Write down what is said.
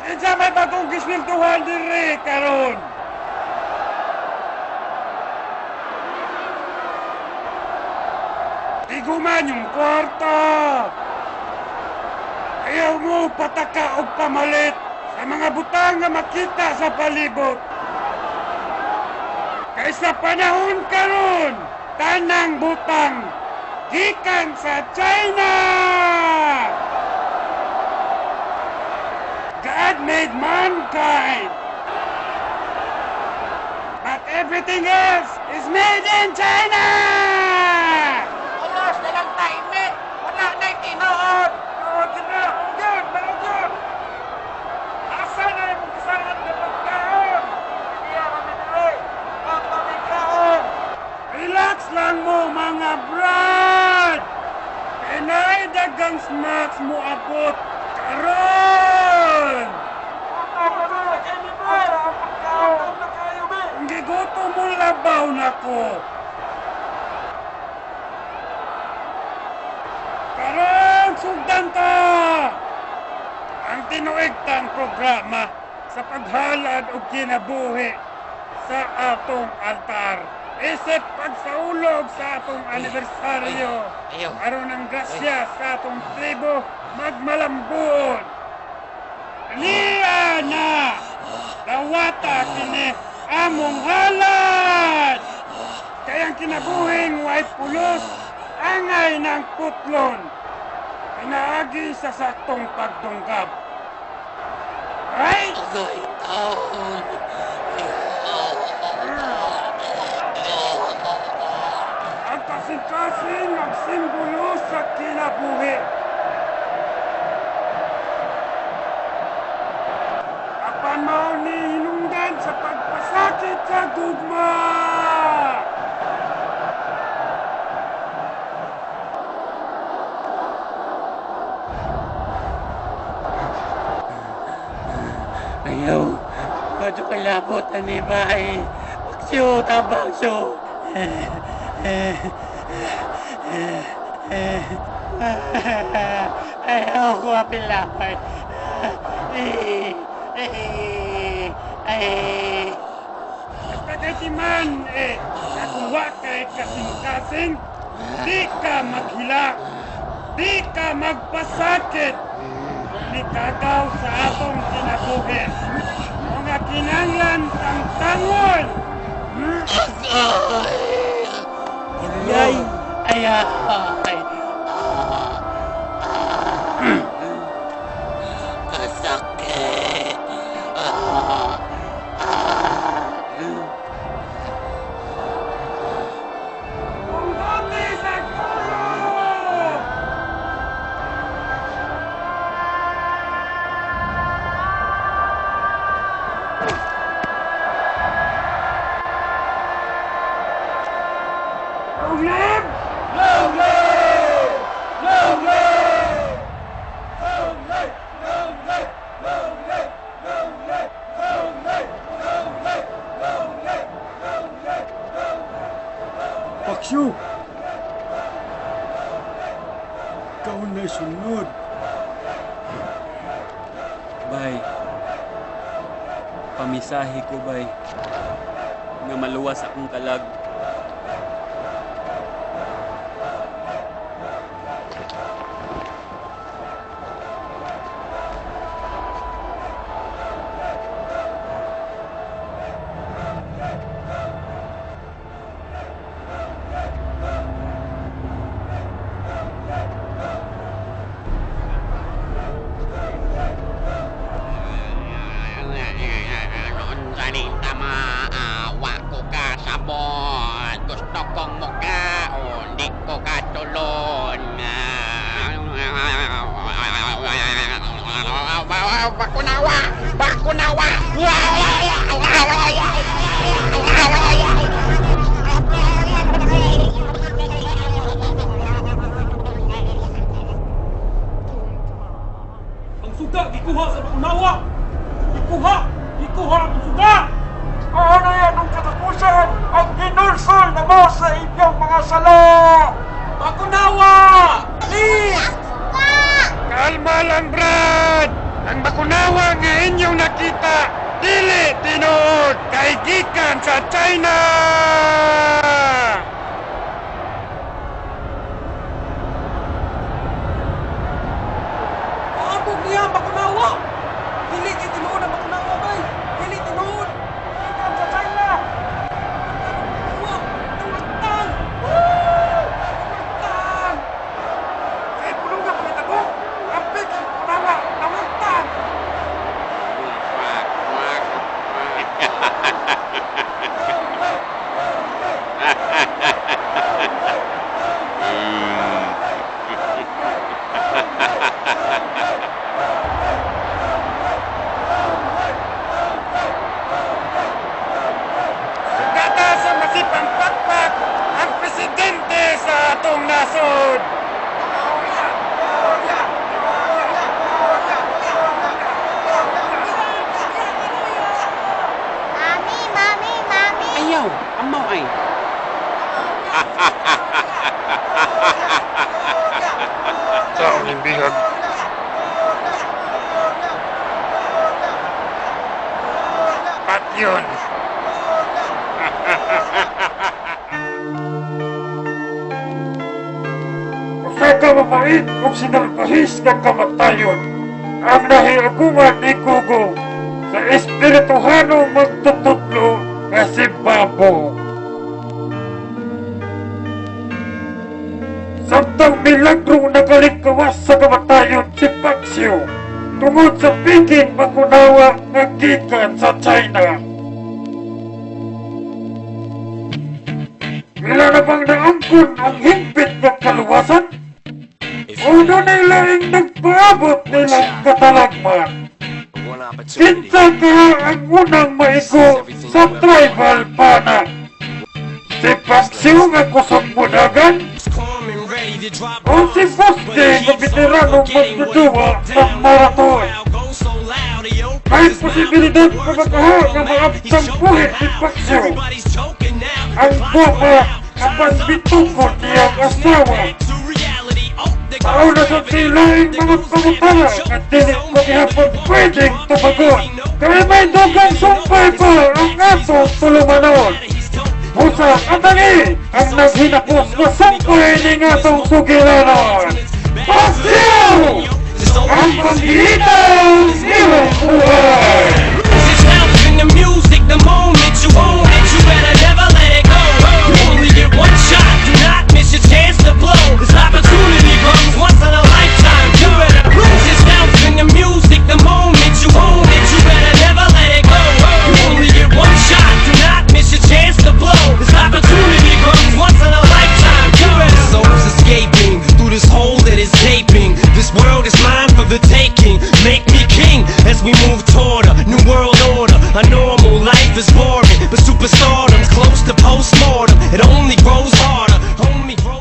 Kinsa may bagong gisweldohan diri karon? Tiguman yung kwarta! Ayaw mo pataka og pamalit sa mga butang nga makita sa palibot. Kay sa panahon karon, tanang butang gikan sa China! God made mankind, but everything else is made in China! Alas na lang time. Wala na tinuod. Mao gyud. Asa na imong gisaad nga pagkaon? Iya kami diri. Ang pamikaon. Relax lang mo, mga brad! Kay naay daghang snacks mo abot karon! Gutom kami. Kay libre. Ang pagkaon. Gutom na kayo be. Kung gigutom mo, labaw nako. Karon, sugdan ta! Ang tinuigtang programa sa paghalad og kinabuhi sa atong altar. Isip pagsaulog sa atong anibersaryo. Ayaw. Aron ang grasya sa atong tribo magmalambuon. Niya na! Dawata kini among halad! Kay ang kinabuhing way pulos, angay ng putlon. Pinaagi sa saktong pagdunggab. Right? Agay taon. Ang kasing-kasing ang simbolo sa kinabuhi. Apan mao ni hinungdan sa pagpasakit sa gugma. Ayaw. Medyo kalabot na ni Bay. Paksyo, tabang siyo. Ayaw ko apilapay. Ay. Basta kay timan eh, na kung wa kay kasing-kasing, di ka maghilak, di ka magpasakit, kung nikagaw sa atong kinabuhi. Mga kinanglan tangtangon! Ay, ay, ay. Kasakit. Punggote sa gulo! Long live! Long live! Long live! Long live! Long live! Long live! Long live! Long live! Long live! Long live! Long live! Long live! Paksyo! Ikaw na sunod. Bay. Pamisahe ko, bay. Nga maluwas akong kalag. Unsa ning tama, wa ko kasabot. Gusto kong mukaon, di ko katulon. Bakunawa! Bakunawa! Ang suga gikuha sa Bakunawa! Gikuha! Gikuha ang suga! Ano yan ang katapusan? Ang ginulsol na mo sa inyong mga sala! Bakunawa! Please! Kalma lang, Brad! Ang Bakunawa nga inyong nakita dili tinuod kay gikan sa China. Paabog niya makunawa. Dili kay tinuod ang makunawa bay. Dili tinuod. Gikan sa China. Makunawa. Nangutang. Nangutang. Kay pulong nga pangitabo, ang peke makunawa nangutang. Sugata sa masipang pakpak ang presidente sa atong nasod. Mami, mami, mami. Ayaw, amaw ay. Sao ning bihag? Patyon. Usa ka mapait ug sinalbahis nga kamatayon ang nahiaguman ni Gugo sa espirituhanong magtutudlo nga si Babo. Samtang milagrong nakalikawas sa kamatayon si Paxio tungod sa piking makunawa nga gikan sa China. Ila na bang naangkon ang hingpit nga kaluwasan? O dunay laing nagpaabot nilang katalagman? Kinsa kaha ang unang maigo sa tribal pana? Si Paxio nga kusog mudagan? O si Buste nga veteranong magduduwa sa maraton? May posibilidad pa ba kaha nga maabtang buhit si Paxio? Ang boma apan bitukon niyang asawa. Mao na sa silaing mga pangutana nga dili ko gihapon pwedeng tubagon. Kay may dugang sumpay pa ang atong tulumanon. Busa atangi ang naghinapos na sumpay ning atong sugiranon. Paxio! Ang panggiitang imong buhay! In the music, the moment you own it, you better never let it go. You only get one shot, do not miss your chance to blow. This opportunity comes once in a lifetime. You better lose yourself in the music, the moment you own it, you better never let it go. You only get one shot, do not miss your chance to blow. This opportunity comes once in a lifetime. You better. Souls escaping through this hole that is gaping. This world is mine for the taking. Make me king as we move toward a new world order. A normal life is boring, but superstardom's close to postmortem. It only grows